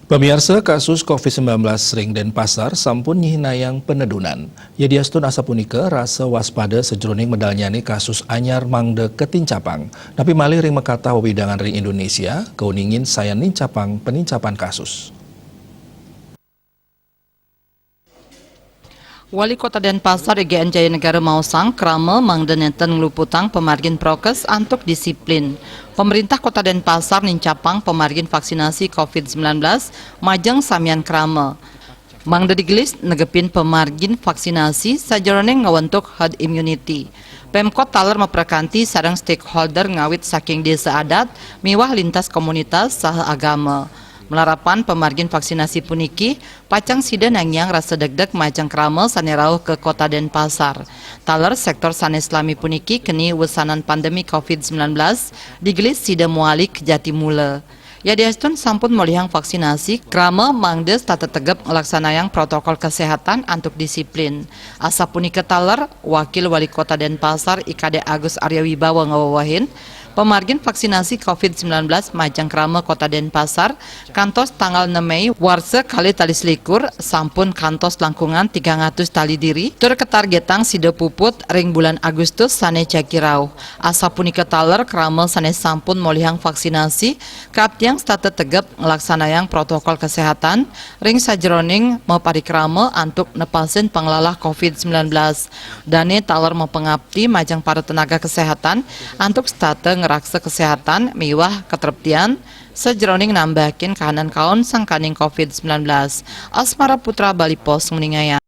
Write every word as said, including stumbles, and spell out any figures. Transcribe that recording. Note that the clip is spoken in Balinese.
Pamiarsa, kasus covid sembilan belas ring Denpasar sampun nyihnayang penedunan. Yadiastun asapunika, rasa waspada sajeroning medalnyane kasus anyar mangda katincapang. Napi malih ring makatah wewidangan ring Indonesia, kauningin sayan nincapang penincapan kasus. Wali Kota Denpasar, I G N Jayanegara, maosang krama mangda nenten ngluputang pamargin prokes antuk disiplin. Pemerintah Kota Denpasar nincapang pamargin vaksinasi covid sembilan belas majeng samian krama. Mangda digelis negepin pamargin vaksinasi sajeroning ngwentuk herd immunity. Pemkot taler maprakanti sareng stakeholder ngawit saking desa adat miwah lintas komunitas saha agama. Malarapan pamargin vaksinasi puniki, pacang sida nangiang rasa degdeg majeng krama sane rauh ka Kota Denpasar. Taler sektor sane salami puniki keni wesanan pandemi covid sembilan belas, digelis sida mawali ka jati mula. Yadiastun sampun molihang vaksinasi, krama mangda setata tegep nglaksanayang protokol kesehatan antuk disiplin. Asapunika taler, Wakil Wali Kota Denpasar, I K D Agus Arya Wibawa, ngawewehin, pamargin vaksinasi covid sembilan belas majeng krama Kota Denpasar kantos tanggal enam Mei warsa kalih tali selikur sampun kantos langkungan tigang atus tali diri, tur katargetang sida puput ring bulan Agustus sane jagi rauh. Asapunika taler, krama sane sampun molihang vaksinasi kaaptiang setata tegep nglaksanayang protokol kesehatan ring sajeroning maparikrama antuk nepasin panglalah covid sembilan belas. Dane taler mapangapti majeng para tenaga kesehatan antuk setata ngraksa kesehatan miwah katreptian sajeroning nambahakin kahanan kaon sangkaning covid sembilan belas. Asmara Putra, Bali Post, nguningayang.